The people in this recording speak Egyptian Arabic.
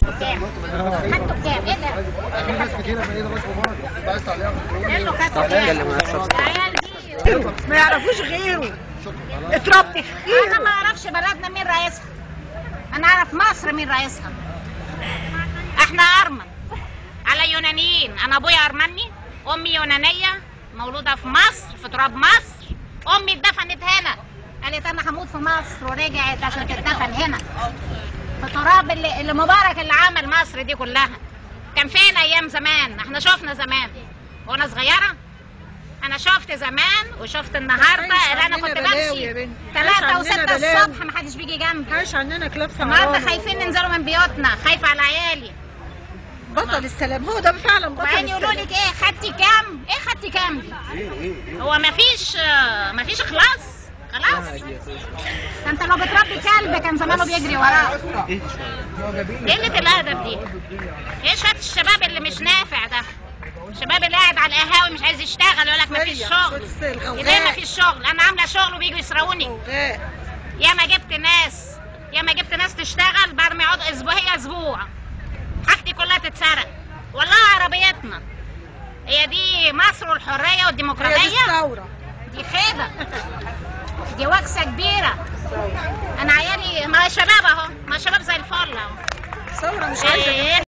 خدته بكام؟ ايه ده؟ في ناس كتيرة في ايه ده بس مبارك عايز تعليق. ايه اللي خدته بكام؟ ما يعرفوش غيره، اتربوا في خيره. انا ما اعرفش بلدنا مين رئيسها، انا اعرف مصر مين رئيسها. احنا ارمن على يونانيين، انا ابويا ارمني، امي يونانية مولودة في مصر في تراب مصر، امي اتدفنت هنا، قالت انا هموت في مصر ورجعت عشان تتدفن هنا في تراب اللي مبارك اللي عمل مصر دي كلها. كان فين ايام زمان؟ احنا شفنا زمان وانا صغيرة، انا شفت زمان وشفت النهارده اللي انا كنت بمشي 3 و6 الصبح ما حدش بيجي جنبي. عايش عننا كلاب سهرانة. النهارده خايفين ننزلوا من بيوتنا، خايفة على عيالي. بطل السلام هو ده فعلا بطل السلام. وبعدين يقولوا لك ايه خدتي كام؟ ايه خدتي كام دي؟ هو مفيش اخلاص خلاص. ده انت لو بتربي كلب كان زمانه بيجري وراك. قلة الادب دي. ايه شوية الشباب اللي مش نافع ده؟ الشباب اللي قاعد على القهاوي مش عايز يشتغل يقول لك مفيش شغل. ليه مفيش شغل؟ انا عامله شغل وبيجوا يسرقوني. ياما جبت ناس، ياما جبت ناس تشتغل بعد ما يقعدوا اسبوع هي اسبوع حاجتي كلها تتسرق. والله عربيتنا هي دي مصر والحرية والديمقراطية. هي دي الثورة، دي خيبه، دي وكسه كبيرة. انا عيالي ما شباب اهو، ما شباب زي الفل اهو. ثورة مش عايزه.